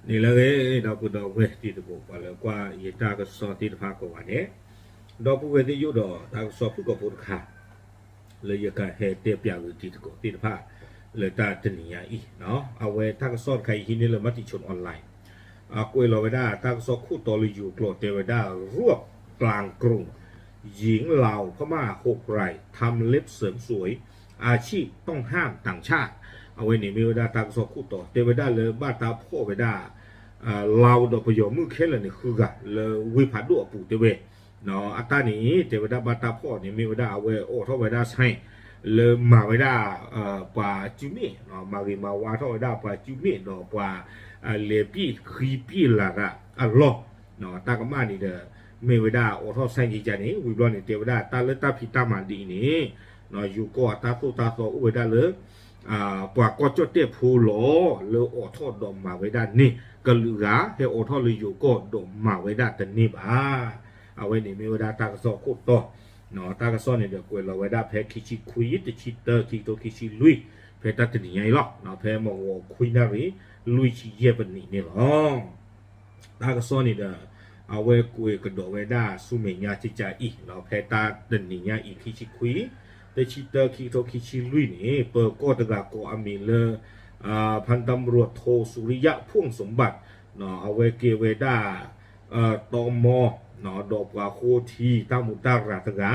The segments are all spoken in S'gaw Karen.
န့ၣ်လၢအဂ့ၤ ဒီပုၢ်ဒီဝဲၢ်တံၤသကိး ပှၤလၢကွၢ်ယတၢ်ကစီၣ်သ့ၣ်တဖၣ်ကိးဂၤဒဲး, ဒီပုၢ်ဝဲၢ်သ့ၣ်ယိၣ်ဒီးတၢ်ကစီၣ်ဖုၣ်ကိာ်ဖိတခါ လၢယကဟဲတဲပၠးဂ့ၤတံၤသကိးသ့ၣ်တဖၣ် လၢတၢ်တနံၤညါအံၤ, အဝဲတၢ်ကစီၣ်တခါအံၤဟံးန့ၢ်လၢ Matichon Online ကွဲးလီၤဝဲဒၣ်တၢ်ကစီၣ်ခိၣ်တီလၢယိၤကျိာ် တဲဝဲဒၣ် ร่วมกลางกรุง หญิงลาวพม่าหกรายทำเล็บเสริมสวย อาชีพต้องห้ามต่างชาติ အဝဲန့ၣ်မ့ၢ်ဝဲဒၣ်တၢ်ကစီၣ်ခိၣ်တီ တဲဝဲဒၣ်လၢဘၣ်တၢ်ဖီၣ်ဝဲဒၣ် လၤဒီးပယီၤမုၣ်ခဲလၢာ်န့ၣ်ဃုဂၤလၢဝ့ၢ်ဖးဒိၣ်အပူၤတဲဝဲ, အတၢ်န့ၣ် တဲဝဲဒၣ်ဘၣ်တၢ်ဖီၣ်န့ၣ် မ့ၢ်ဝဲဒၣ်အဝဲအိးထီၣ်ဝဲဒၣ် sign လၢမၤဝဲဒၣ် ပှၤစုမ့ၣ် မၤဂ့ၤမၤဝါထီၣ်ဝဲဒၣ်ပှၤစုမ့ၣ်ဒီးပှၤ လဲၤပံၣ်ဃံပံၣ်လၤသးအလီၢ်, တၢ်ကမၣ်န့ၣ်ဒီး မ့ၢ်ဝဲဒၣ်အိးထီၣ် sign ကကန့ၣ် ဝံၤဘျီန့ၣ် တဲဝဲဒၣ်တၢ်လၢတၢ်ဖံးတၢ်မၤဒ်အံၤန့ၣ် ယိၤကီၢ်အတၢ်သိၣ်တၢ်သီအိၣ်ဝဲဒၣ်လၢ ပှၤကီၢ်ကၠီၣ်တဲၣ်ဖိလီၤ လၢအိးထီၣ်ဒီးမၤဝဲဒၣ်န့ၣ် ကလုာ်ဂၤဟဲအိးထီၣ်လၢယိၤကီၢ်ဒီးမၤဝဲဒၣ်တန့ၢ်ဘၣ်. အဝဲန့ၣ်မ့ၢ်ဝဲဒၣ်တၢ်ကစီၣ်ခိၣ်တီ, တၢ်ကစီၣ်န့ၣ်ဒီးကွဲးလီၤဝဲဒၣ်ဖဲခံဆံခွံ တဆံတၢ ခံကထိခံဆံလွံၢ် ဖဲတၢ်တနံၤညါအံၤလီၤ. ဖဲမုၢ်ဂီၤခွံနၣ်ရံၣ် လွံၢ်ဆံယဲၢ်ပနံးန့ၣ်လီၤ. တၢ်ကစီၣ်န့ၣ်ဒီး အဝဲကွဲးကဒီးဝဲဒၣ်ဆူမဲာ်ညါကကအံၤ ဖဲတၢ်တနံၤညါအံၤ ခံဆံခွံ တဆံတၢ ခံကထိခံဆံလွံၢ်န့ၣ် ပၢၤကီၢ်တဂၤကိးအမံၤလၢ ဖၣ်တၢမရိထိ စူၤရံယၣ် ဖူၣ်စဘၣ် အဝဲကဲဝဲဒၣ် တီမီ ဒီးပှၤဃိထံတၢ်မူးတၢ်ရၤတဂၤ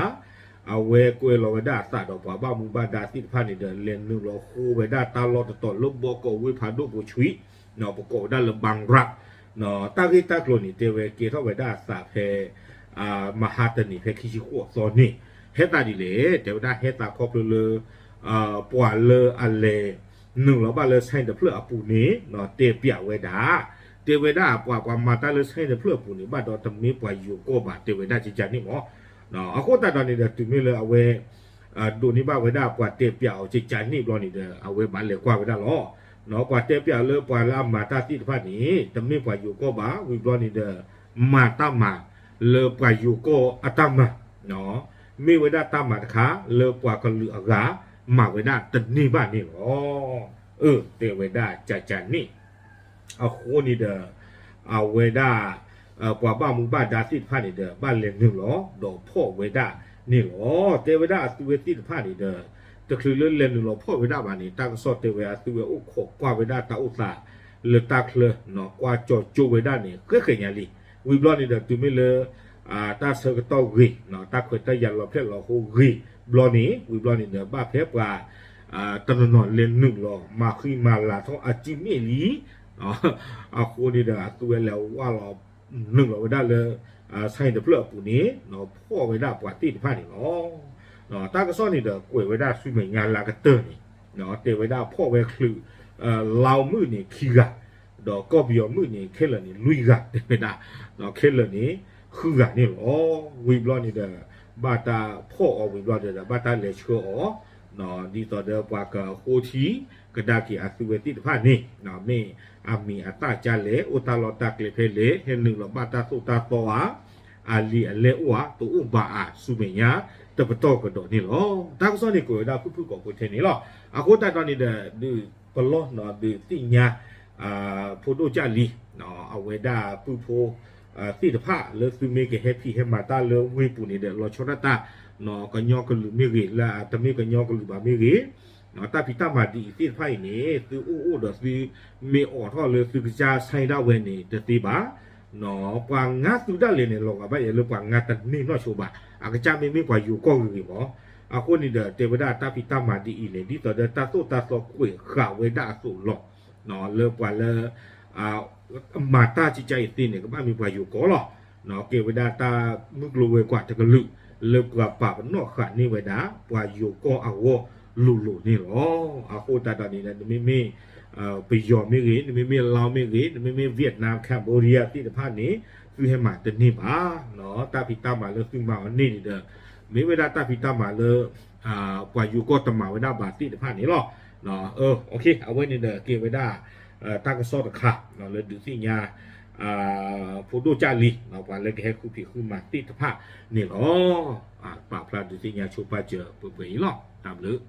အဝဲကွဲးလီၤဝဲဒၣ်အသးဒီးပှၤဘၣ်မူဘၣ်ဒါသ့ၣ်တဖၣ်န့ၣ်ဒီး လဲၤနုာ်လီၤဃိဝဲဒၣ်တၢ်လီၢ်တတီၤလၢဘီကီးဝ့ၢ်ဖးဒိၣ်ပိာ်ဆွံ ပကိးဝဲဒၣ်လၢ ဘၣ်ရၣ် တၢ်ဂ့ၢ်တၢ်ကျိၤန့ၣ် တဲဝဲကဲထီၣ်ဝဲဒၣ်အသးဖဲ မဟါတနံၤဖဲခံဆံဃိးသီန့ၣ် ဟဲသးဒ်လဲၣ် တဲဝဲဒၣ်ဟဲသးခီဖျိလၢ ပှၤလၢအလဲၤနုာ်လီၤဘၣ်လၢ sign တဖျၢၣ်အပူၤန့ၣ် တဲပၠးဝဲဒၣ် တဲဝဲဒၣ်ပှၤပှၤမၤတၢ်လၢ sign တဖျၢၣ်အပူၤန့ၣ် ဘၣ်ဒီးတမ့ၢ်ပှၤယိၤကီၢ်ဘၣ် တဲဝဲဒၣ်ကကန့ၣ်မး. အဃိသတးဒီးန့ၣ်ဒီး တုၤမ့ၢ်လၢအဝဲ ဒိးန့ၢ်ဘၣ်ဝဲဒၣ်ပှၤတဲပၠးအီၤကကန့ၣ်ဘျီန့ၣ်ဒီး အဝဲဘၣ်လဲၤကွၢ်ဝဲဒၣ်လီၤ. ပှၤတဲပၠးလၢပှၤလၢအမၤတၢ်သ့ၣ်တဖၣ်န့ၣ် တမ့ၢ်ပှၤယိၤကီၢ်ဘၣ် ဝံၤဘျီန့ၣ်ဒီး မၤတၢ်မၤလၢပှၤယိၤကီၢ်အတၢ်မၤ မ့ၢ်ဝဲဒၣ်တၢ်မၤတခါလၢပှၤကလုာ်အဂၤ မၤဝဲဒၣ်တန့ၢ်ဘၣ်န့ၣ်လီၤ. အၢ တဲဝဲဒၣ်ကကန့ၣ် အဃိန့ၣ်ဒီး အဝဲဒၣ် ပှၤဘၣ်မူဘၣ်ဒါသ့ၣ်တဖၣ်န့ၣ်ဒီး ဘၣ်လဲၤနုာ်လီၤဒီးဖီၣ်ဝဲဒၣ်န့ၣ်လီၤ. တဲဝဲဒၣ်အသုဝဲသ့ၣ်တဖၣ်န့ၣ်ဒီး တချုးလၢလဲၤနုာ်လီၤဖီၣ်ဝဲဒၣ်ဘၣ်န့ၣ် တၢ်ကစီၣ်တဲဝဲအသုဝဲအိၣ်ခိးကွၢ်ဝဲဒၣ်တၢ်အိၣ်သးလၢတၢ်ချၢ ကွၢ်ကၠီၤကၠိဝဲဒၣ်န့ၣ် ဃဲဃဲညါလံ. ဝံၤဘျီန့ၣ်ဒီးတုၤမ့ၢ်လၢ တၢ်ဆၢကတီၢ်ဂ့ၤ တၢ်ခွဲးတၢ်ယာ်လီၤဖျဲၣ်လီၤဟိဂ့ၤဘျီန့ၣ် ဝံၤဘျီန့ၣ်ဒီး ဘၣ်ဖဲပှၤ တနီၤနီၤလဲၤနုာ်လီၤ မၤဃံမၤလၤထီၣ်အစုမ့ၣ်လံ အဃိန့ၣ်ဒီး အသုဝဲလဲၤဝၢ်လီၤ နုာ်လီၤဝဲဒၣ်လၢ sign တဖျၢၣ်အပူၤန့ၣ် ဖီၣ်ဝဲဒၣ်ပှၤသ့ၣ်တဖၣ်န့ၣ်လီၤ. တၢ်ကစီၣ်န့ၣ်ဒီး ကွဲးဝဲဒၣ်ဆူမဲာ်ညါလၢအကတၢၢ်န့ၣ် တဲဝဲဒၣ်ဖီၣ်ဝဲချုး လါမုၣ်န့ၣ်ခံဂၤ ဒီးကီၢ်ပယီၤမုၣ်န့ၣ် ခဲလၢာ်န့ၣ်လွံၢ်ဂၤ တဲဝဲဒၣ် ခဲလၢာ်န့ၣ် ဃုဂၤန့ၣ်လီၤ. ဝံၤဘျီန့ၣ်ဒီး ဘၣ်တၢ်ဖီၣ်အီၤဝံၤဘျီဒီး ဘၣ်တၢ်လဲၤဆှၢအီၤ ဒ်သိးဒီးပှၤကဃိထံ ကဒါက့ၤအသုဝဲသ့ၣ်တဖၣ်န့ၣ် မ့ၢ်အမံၤအသၣ်ကလဲၣ် အိၣ်တၢ်လီၢ်တၢ်ကျဲဖဲလဲၣ် ဟဲနုာ်လီၤဘၣ်တၢ်သိၣ်တၢ်သီဧါ အလံာ်အလဲၢ်အိၣ်ဧါ တအိၣ်ဘၣ်ဧါ ဆူမဲာ်ညါတပတီၢ်ကဒီးန့ၣ်လီၤ. တၢ်ကစီၣ်န့ၣ်ကွဲးဝဲဒၣ်ဖုၣ်ဖုၣ်ကိာ်ဖိထဲန့ၣ်လီၤ. အဃိသတးဒီးန့ၣ်ဒီး ဒုးပလီၢ်နီၤဒုးသ့ၣ်ညါ ဖိဒိၣ်ကၢ်လံ အဝဲဒၣ်ပုၢ်ဖိ သ့ၣ်တဖၣ်လၢသုမ့ၢ်ကဟဲဖံးဟဲမၤတၢ်လၢဝ့ၢ်ပူၤန့ၣ်ဒီး လီၤဆီဒၣ်တၢ် ကညီကလုာ်မ့ၢ်ဂ့ၤ လၢတမ့ၢ်ကညီကလုာ်ဘၣ်မ့ၢ်ဂ့ၤ တၢ်ဖံးတၢ်မၤဒ်အံၤသ့ၣ်တဖၣ်အံၤန့ၣ် သုအိၣ်အိၣ်ဒီးသုမ့ၢ်အိးထီၣ်လၢသုကစၢ် sign ဒၣ်ဝဲန့ၣ် တသ့ဘၣ်. ပှၤငါသုဒၣ်လဲာ်န့ၣ် လီၤဂာ်ဘၣ်ယဲလၢပှၤငါတန့ၢ်နီၢ်ဆိဘၣ် အကစၢ်မ့မ့ၢ်ပှၤယိၤကီၢ်ဂ့ၤဂ့ၤမး. အဃိန့ၣ်ဒီး တဲဝဲဒၣ်တၢ်ဖံးတၢ်မၤဒ်အံၤန့ၣ် ဒ်သိးဒီးတၢ်သိၣ်တၢ်သီကွဲးဃာ်ဝဲဒၣ်အသိးလီၤ. လၢပှၤလၢ မၤတၢ်ကကအံၤသ့န့ၣ် ကဘၣ်မ့ၢ်ပှၤယိၤကီၢ်လီၤ. ကဲဝဲဒၣ်တၢ်မုၢ်ကျိၤဝဲၤကွာ်တကလုာ် လၢပှၤပာ်ပနီၣ်ဃာ်န့ၢ်ဝဲဒၣ် ပှၤယိၤကီၢ်အဂီၢ်လိၤလိၤန့ၣ်လီၤ. အဃိသတးဒီးန့ၣ် နမ့မ့ၢ် ပယီၤမ့ၢ်ဂ့ၤ, နမ့မ့ၢ်လါမ့ၢ်ဂ့ၤ, နမ့မ့ၢ် Vietnam, Cambodia သ့ၣ်တဖၣ်န့ၣ် သုဟဲမၤတန့ၢ်ဘၣ်. တၢ်ဖံးတၢ်မၤလၢသုမၤအီၤန့ၣ်န့ၣ်ဒီး မ့ၢ်ဝဲဒၣ်တၢ်ဖံးတၢ်မၤလၢ ပှၤယိၤကီၢ်တမၤဝဲဒၣ်ဘၣ်သ့ၣ်တဖၣ်န့ၣ်လီၤ. အဝဲန့ၣ်ဒီးကဲဝဲဒၣ် တၢ်ကစီၣ်တခါ လၢဒုးသ့ၣ်ညါ ဖိဒိၣ်ကၢ်လံ ပှၤလၢကဟဲဃုဖံးဃုမၤသ့ၣ်တဖၣ်န့ၣ်လီၤ. ပာ်ဖျါဒုးသ့ၣ်ညါဆိပာ်စၢၤပှဲၤပှဲၤအံၤလီၤ. တၢ်ဘျုး